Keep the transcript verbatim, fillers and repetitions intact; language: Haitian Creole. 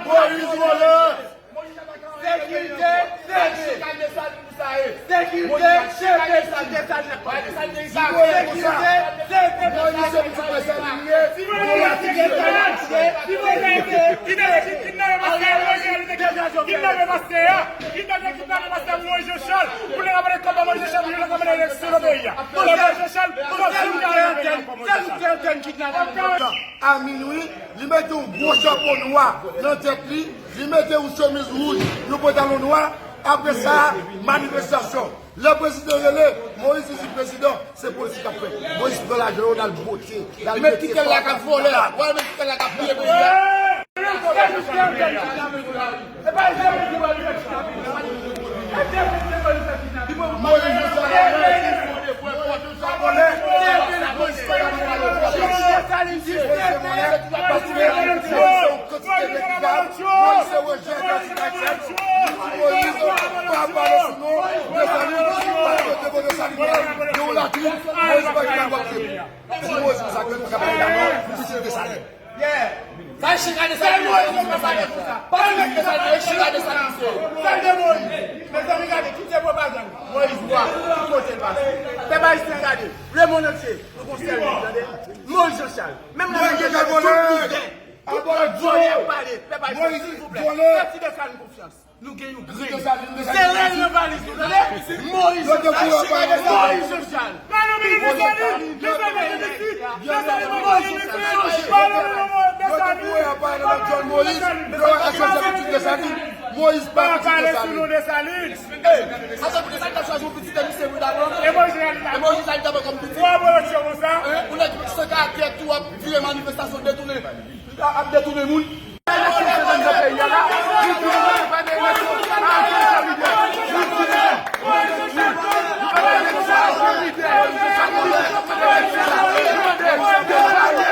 Moïse vòlè! Sekirite, sekirite. Sekirite, sekirite, sekirite. Sekirite, sekirite. Moïse se pou sa Desalin ye. Moïse se pou sa Desalin ye. Kidnape pastè a, kidnape pastè a, kidnape pastè Moïse Jean Charles. Pou lè n ap pale kòb Moïse Jean Charles, pou lè n ap pale eleksyon nan peyi a. Pou lè Moïse Jean Charles, pou lè Moïse Jean Charles, kidnape. A minwi, li mete yon gwo chapo nwa nan tèt li, li mete yon chemiz wouj, yon pantalon nwa. Apre sa, manifestasyon. Lè prezidan rele, Moïse di prezidan, se politik ap fèt. Moïse pran lajan yo, l al bwote, l al mete kè l la k ap vòlè, w al mete kè l la k ap piye peyi a. Moïse Jean Charles, Moïse Jean Charles, Moïse Jean Charles, Moïse se rejè Moïse pa pale sou non Desalin, pa kote pou Desalin, yo latrin, Moïse pa gen dwa pale. Si Moïse konsa ke nou ka pale dakò, pitit Desalin. Sa e chika Desalin, pa se mèt Desalin, e chika Desalin se. Sèl de Moïse. Mezanmi, gade, kite pwopagann. Moïse bwa, ki kote l pase. Pèp ayisyen, gade, lemonn antye, nou gon sèl nèg, tande. Moïse Jean Charles. Menm lè Moïse Jean Charles, tout bizè, tout lòt vòlè ap pale, pèp ayisyen, silvouplè, fè ti Desalin konfyans. Nou gen yon grenn. Se rèl nan valiz nou, tande? Moïse Jean Charles, Moïse Jean Charles. Moïse Jean Charles, chanje. Moïse pa pitit Desalin. Moïse pa pitit Desalin. Ey, sa se pou Desalin ta chwazi yon pitit misye pou dakò. E Moïse Jean Charles ta pran kòm pitit. Ou nèg san karaktè tou ap vire manifestasyon, detounen, ap detounen moun.